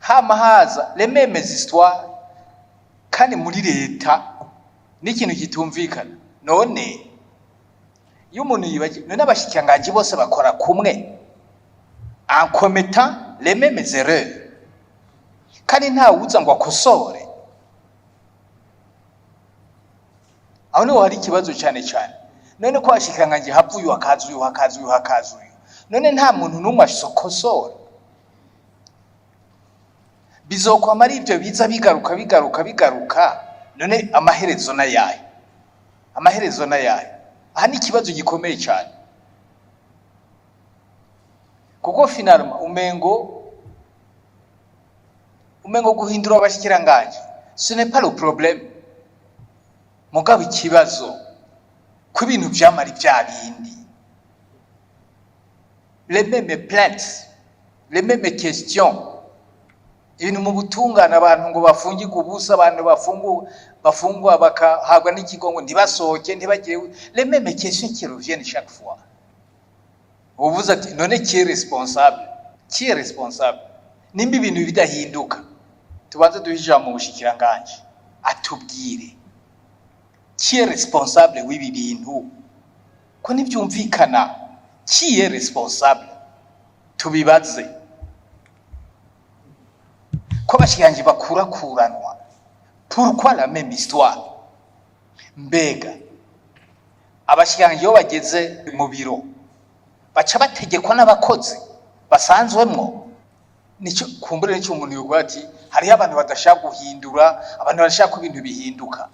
Hama haza les mêmes histoires kandi muri leta n'ikintu kitumvikana. None iyo umuntu yibagiwe, none abashikiranganji bose bakora kumwe en commettant les mêmes erreurs, kandi ntawuza ngo akosore? Aho niho hari ikibazo cyane cyane. None ko abashikiranganji hapfa uyu, hakaza uyu, hakaza uyu, hakaza uyu, none nta muntu n'umwe akosora? Bizokwama ari ibyo biza bigaruka, bigaruka, bigaruka. None amaherezo n'ayahe? Amaherezo n'ayahe? Aha ni ikibazo gikomeye cyane, kuko finalement umengo guhindura abashikiranganji ce n'est pas le problème, mugabo ikibazo ko ibintu vyamara vya bindi, les mêmes plaintes, les mêmes questions, ibintu mu butungane, abantu ngo bafungirwe ubusa, abantu bafungwa bakahabwa n'ikigongo ntibasohoke, ntibagire, les mêmes questions qui reviennent chaque fois. Uvuze ati: "None qui est responsable? Qui est responsable?" Nimba ibintu bidahinduka, tubanze duhe ijambo mu bushikiranganji atubwire qui est responsable w'ibi bintu, ko ntibyumvikana. Qui est responsable? Tubibaze ko abashikiranganji bakurakuranwa. Pourquoi la même histoire? Mbega abashikiranganji iyo bageze mu biro baca bategekwa n'abakozi basanzwemwo? Nicyo kumbure, nicyo umuntu yovuga ati hariho abantu badashaka guhindura, abantu badashaka ko ibintu bihinduka.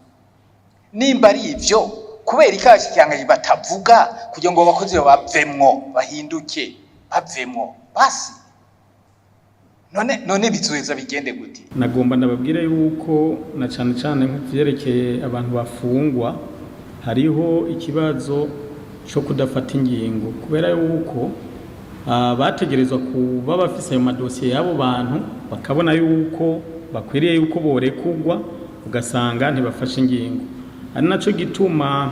Nimba ari ivyo, kubera iki abashikiranganji batavuga kugira ngo abakozi bavemwo, bahinduke, bavemwo basi? None bizoheza bigende gute? Nagomba ndababwire yuko na cane cane nk'ivyerekeye abantu bafungwa, hariho ikibazo co kudafata ingingo, kubera yuko bategerezwa kuba bafise ayo madosiye y'abo bantu, bakabona yuko bakwiriye yuko borekurwa, ugasanga ntibafashe ingingo. Ari naco gituma,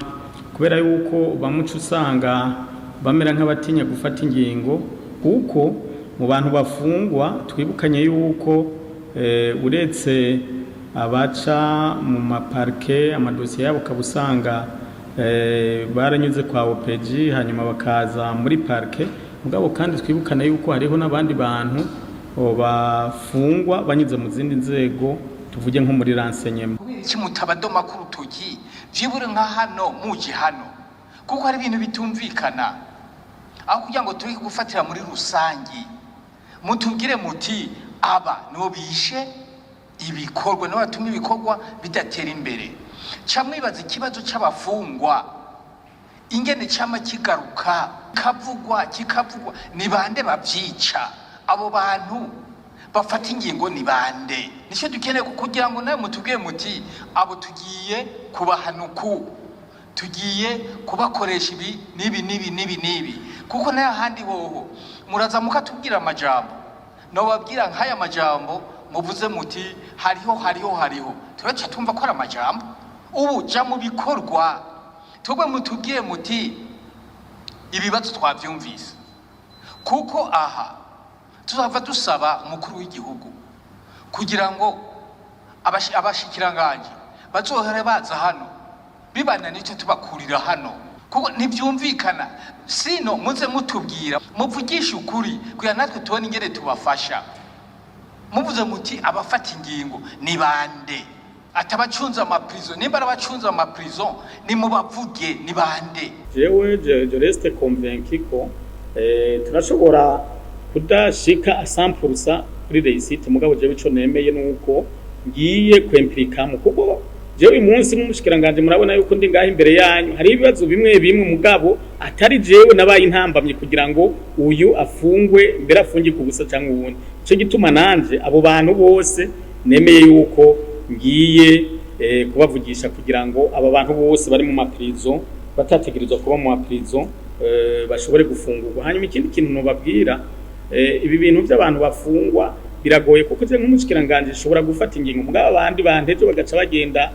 kubera yuko bamuca usanga bamera nk'abatinya gufata ingingo, kuko mu bantu bafungwa twibukanye yuko uretse abaca mu maparike, amadosiye yabo ukaba usanga baranyuze kwa OPJ, hanyuma bakaza muri parike. Mugabo kandi twibukane yuko hariho n'abandi bantu bafungwa banyuze mu zindi nzego, tuvuge nko muri renseignement. Kubera iki mutabadoma ku rutoki vyibure nka hano muje hano? Kuko hari ibintu bitumvikana. Aho kugira ngo turi gufatira muri rusangi, mutubwire muti aba nibo bishe ibikorwa, nibo batuma ibikorwa bidatera imbere. Ca mwibaza ikibazo c'abafungwa ingene cama kigaruka, kavugwa, kikavugwa. Ni bande bavyica? Abo bantu bafata ingingo ni bande? Nicyo dukeneye, kugira ngo nawe mutubwire muti abo tugiye kubahanuku, tugiye kubakoresha ibi n'ibi n'ibi n'ibi n'ibi. Kuko nayo ahandi hoho muraza mukatubwira amajambo, nobabwira nk'aya majambo muvuze muti hariho, hariho, hariho, turaca tumva ko ari amajambo. Ubu ja mu bikorwa, twebwe mutubwire muti ibibazo twavyumvise, kuko aha tuzava dusaba umukuru w'igihugu kugira ngo abashikiranganji bazohore baza hano, bibana n'icyo tubakurira hano, kuko ntibyumvikana. Sino muze mutubwira, muvugishe ukuri, kugira natwe tubone ingene tubafasha. Muvuze muti abafata ingingo ni bande? Atabacunze amaprison, nimba ari abacunze amaprison, nimubavuge ni bande. Jewe je reste convaincu ko turashobora kudashika à 100% kuri réussite, mugabo jewe ico nemeye nuko ngiye kwimpliquer, kuko jewe uyu munsi nk'umushikiranganje murabona yuko ndi ngaho imbere yanyu, hari ibibazo bimwe bimwe, mugabo atari jewe nabaye intambamye kugira ngo uyu afungwe mbere, afungirwe ubusa cyangwa uwundi. Ico gituma nanje abo bantu bose nemeye yuko ngiye kubavugisha kugira ngo aba bantu bose bari mu maprison batategerezwa kuba mu maprison bashobore gufungurwa. Hanyuma ikindi kintu nobabwira, ibi bintu by'abantu bafungwa biragoye, kuko je nk'umushikiranganje nshobora gufata ingingo, mugabo abandi bantu ejo bagaca bagenda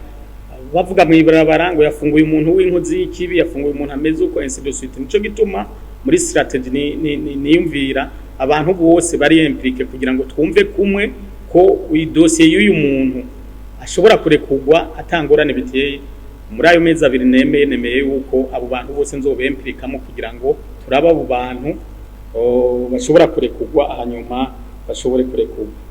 bavuga mu ibarabara ngo yafunguye umuntu w'inkozi y'ikibi, yafunguye umuntu ameze uko, ainsi de suite. Nico gituma muri stratégie niyumvira abantu bose bari impliqués kugira ngo twumve kumwe. ko idosiye y'uyu muntu ashobora kurekurwa atangorane biteye. Muri ayo mezi 2 nemeye yuko abo bantu bose nzobempirikamo kugira ngo turabe abo bantu bashobora kurekurwa, hanyuma bashobore kurekurwa.